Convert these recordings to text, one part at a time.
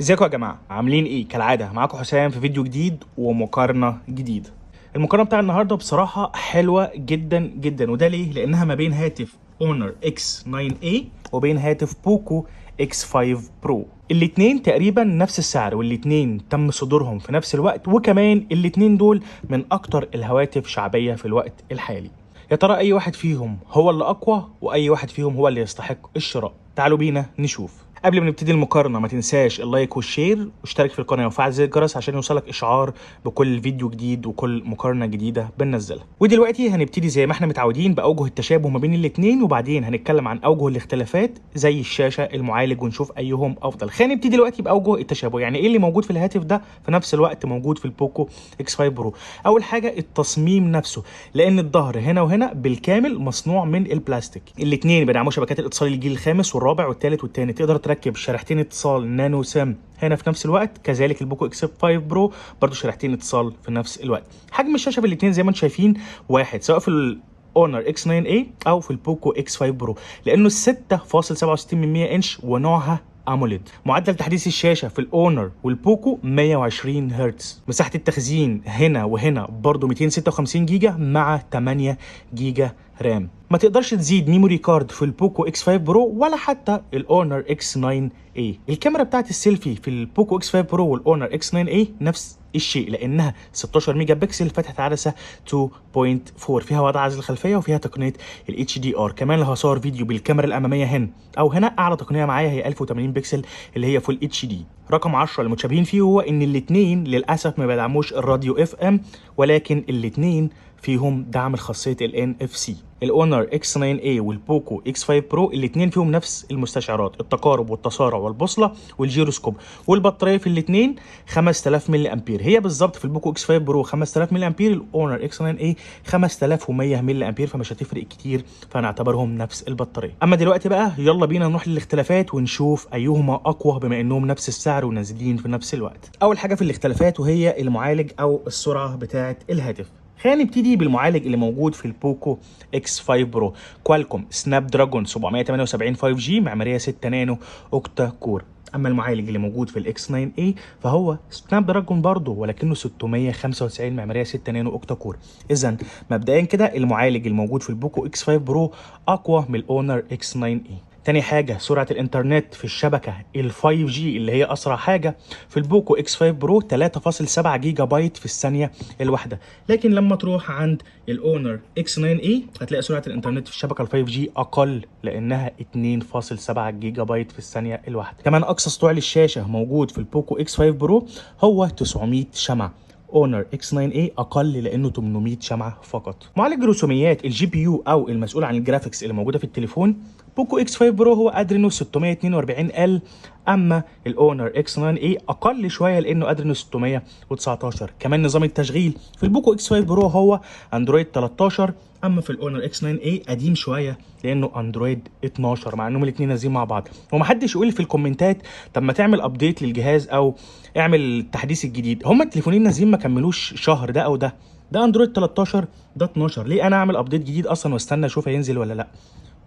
ازيكم يا جماعة؟ عاملين ايه؟ كالعادة معاكم حسام في فيديو جديد ومقارنة جديدة. المقارنة بتاع النهارده بصراحة حلوة جدا جدا، وده ليه؟ لانها ما بين هاتف Honor X9A وبين هاتف Poco X5 Pro. الاتنين تقريبا نفس السعر، والاتنين تم صدورهم في نفس الوقت، وكمان الاتنين دول من اكتر الهواتف شعبية في الوقت الحالي. يا ترى اي واحد فيهم هو اللي اقوى واي واحد فيهم هو اللي يستحق الشراء؟ تعالوا بينا نشوف. قبل ما نبتدي المقارنة ما تنساش ال like وال share واشترك في القناة وفعل زر الجرس عشان يوصلك اشعار بكل فيديو جديد وكل مقارنة جديدة بننزلها. ودلوقتي هنبتدي زي ما احنا متعودين باوجه التشابه ما بين الاثنين، وبعدين هنتكلم عن اوجه الاختلافات زي الشاشة، المعالج، ونشوف ايهم افضل. خلينا نبتدي دلوقتي باوجه التشابه، يعني ايه اللي موجود في الهاتف ده في نفس الوقت موجود في ال Poco X5 Pro. اول حاجة التصميم نفسه، لان الظهر هنا وهنا بالكامل مصنوع من البلاستيك. الاثنين بيدعموا شبكات الاتصال الجيل الخامس والرابع والثالث والثاني، تقدر تركب شريحتين اتصال nano SIM هنا في نفس الوقت. كذلك ال Poco X5 Pro برضو شريحتين اتصال في نفس الوقت. حجم الشاشة في الاثنين زي ما انتم شايفين واحد، سواء في ال Honor X9A او في ال Poco X5 Pro، لانه 6.67 من 100 انش ونوعها AMOLED. معدل تحديث الشاشة في ال Honor وال Poco 120 هرتز. مساحة التخزين هنا وهنا برضو 256 جيجا مع 8 جيجا RAM. ما تقدرش تزيد memory card في ال Poco X5 Pro ولا حتى ال Honor X9A. الكاميرا بتاعت السيلفي في ال Poco X5 Pro وال Honor X9A نفس الشيء، لانها 16 ميجا بكسل فتحة عدسة 2.4، فيها وضع عزل الخلفية وفيها تقنية ال HDR. كمان لو هصور فيديو بالكاميرا الامامية هنا او هنا، اعلى تقنية معايا هي 1080 بكسل اللي هي full HD. رقم 10 المتشابهين فيه هو ان الاثنين للاسف ما بيدعموش الراديو FM، ولكن الاثنين فيهم دعم لخاصيه ال NFC. ال Honor X9A وال Poco X5 Pro الاثنين فيهم نفس المستشعرات، التقارب والتسارع والبوصله والجيروسكوب، والبطاريه في الاثنين 5000 ملي امبير. هي بالظبط في ال Poco X5 Pro 5000 ملي امبير، ال Honor X9A 5100 ملي امبير، فمش هتفرق كتير، فنعتبرهم نفس البطارية. اما دلوقتي بقى يلا بينا نروح للاختلافات ونشوف ايهما اقوى بما انهم نفس السعر ونازلين في نفس الوقت. اول حاجة في الاختلافات وهي المعالج او السرعة بتاعه الهاتف. خلينا نبتدي بالمعالج اللي موجود في ال Poco X5 Pro، Qualcomm Snapdragon 778 5G، معمارية 6 نانو، octa core. اما المعالج اللي موجود في ال X9A فهو Snapdragon برضه، ولكنه 695، معمارية 6 نانو، octa core. اذا مبدئيا كده المعالج الموجود في ال Poco X5 Pro اقوى من ال Honor X9A. تاني حاجة سرعة الإنترنت في الشبكة ال 5G اللي هي أسرع حاجة في ال Poco X5 Pro 3.7 جيجا بايت في الثانية الواحدة، لكن لما تروح عند ال Honor X9A هتلاقي سرعة الإنترنت في الشبكة ال 5G أقل لأنها 2.7 جيجا بايت في الثانية الواحدة. كمان أقصى سطوع للشاشة موجود في ال Poco X5 Pro هو 900 شمعة، Honor X9A اقل لانه 800 شمعة فقط. معالج رسوميات ال GPU او المسؤول عن ال graphics اللي موجودة في التليفون Poco X5 Pro هو Adreno 642 L، اما ال Honor X9A اقل شوية لانه Adreno 619. كمان نظام التشغيل في ال Poco X5 Pro هو Android 13، اما في ال Honor X9A قديم شوية لانه Android 12، مع انهم الاثنين نازلين مع بعض. ومحدش يقول في الكومنتات طب ما تعمل update للجهاز او اعمل التحديث الجديد. هما التليفونين نازلين ما كملوش شهر، ده او ده، ده Android 13، ده 12، ليه انا اعمل update جديد اصلا واستنى اشوف هينزل ولا لا؟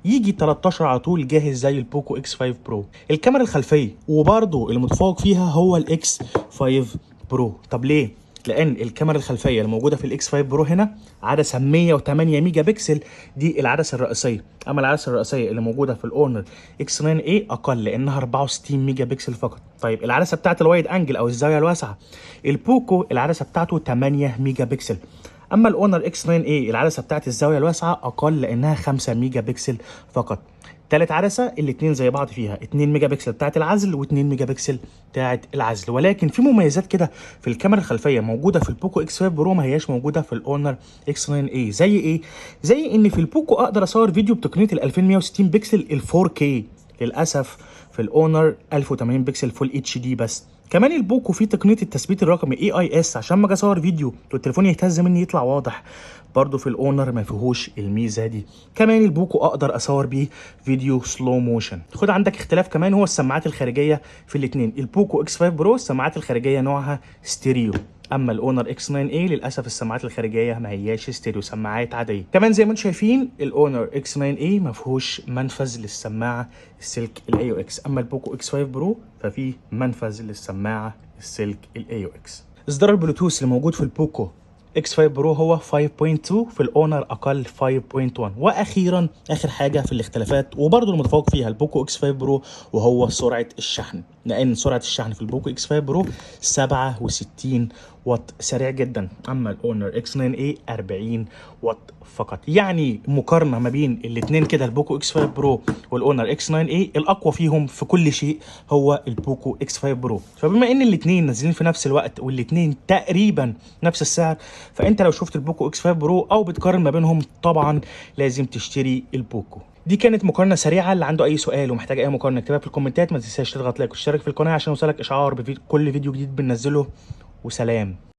يجي 13 على طول جاهز زي ال Poco X5 Pro. الكاميرا الخلفية وبرده المتفوق فيها هو ال X5 Pro. طب ليه؟ لان الكاميرا الخلفية الموجودة في ال X5 Pro هنا عدسة 108 ميجا بكسل، دي العدسة الرئيسيه. اما العدسة الرئيسية اللي موجودة في ال Honor X9A اقل لانها 64 ميجا بكسل فقط. طيب العدسة بتاعت ال wide angle او الزاوية الواسعه، ال Poco العدسة بتاعته 8 ميجا بكسل، اما ال Honor X9A العدسة بتاعت الزاوية الواسعة اقل لانها 5 ميجا بكسل فقط. تالت عدسة الاثنين زي بعض فيها 2 ميجا بكسل بتاعت العزل و2 ميجا بكسل بتاعت العزل، ولكن في مميزات كده في الكاميرا الخلفية موجودة في ال Poco X5 Pro ما هياش موجودة في ال Honor X9A. زي ايه؟ زي ان في ال Poco اقدر اصور فيديو بتقنية ال 2160 بكسل ال 4K، للاسف في ال Honor 1080 بكسل full HD بس. كمان ال Poco فيه تقنية التثبيت الرقمي EIS، عشان ما اجي اصور فيديو والتليفون يهتز مني يطلع واضح، برضو في ال Honor ما فيهوش الميزة دي. كمان ال Poco اقدر اصور بيه فيديو slow motion. خد عندك اختلاف كمان هو السماعات الخارجية في الاثنين، ال Poco X5 Pro السماعات الخارجية نوعها ستيريو، اما ال Honor X9 a للاسف السماعات الخارجية ما هياش ستيريو، سماعات عاديه. كمان زي ما انتم شايفين ال Honor X9 a ما فيهوش منفذ للسماعه السلك ال AUX، اما ال Poco X5 Pro ففيه منفذ للسماعه السلك ال AUX. اصدار البلوتوث اللي موجود في ال Poco X5 Pro هو 5.2، في ال Honor اقل 5.1. واخيرا اخر حاجة في الاختلافات وبرضه المتفوق فيها ال Poco X5 Pro وهو سرعة الشحن، لان سرعة الشحن في ال Poco X5 Pro 67 واط، سريع جدا، اما ال Honor X9 a 40 واط فقط. يعني مقارنة ما بين الاثنين كده، ال Poco X5 Pro وال Honor X9 a، الاقوى فيهم في كل شيء هو ال Poco X5 Pro. فبما ان الاثنين نازلين في نفس الوقت والاثنين تقريبا نفس السعر، فانت لو شفت ال Poco X5 Pro او بتقارن ما بينهم طبعا لازم تشتري ال Poco. دي كانت مقارنة سريعه، اللي عنده اي سؤال ومحتاج اي مقارنة اكتبها في الكومنتات. ما تنساش تضغط like وتشترك في القناة عشان يوصلك اشعار بكل فيديو جديد بننزله، وسلام.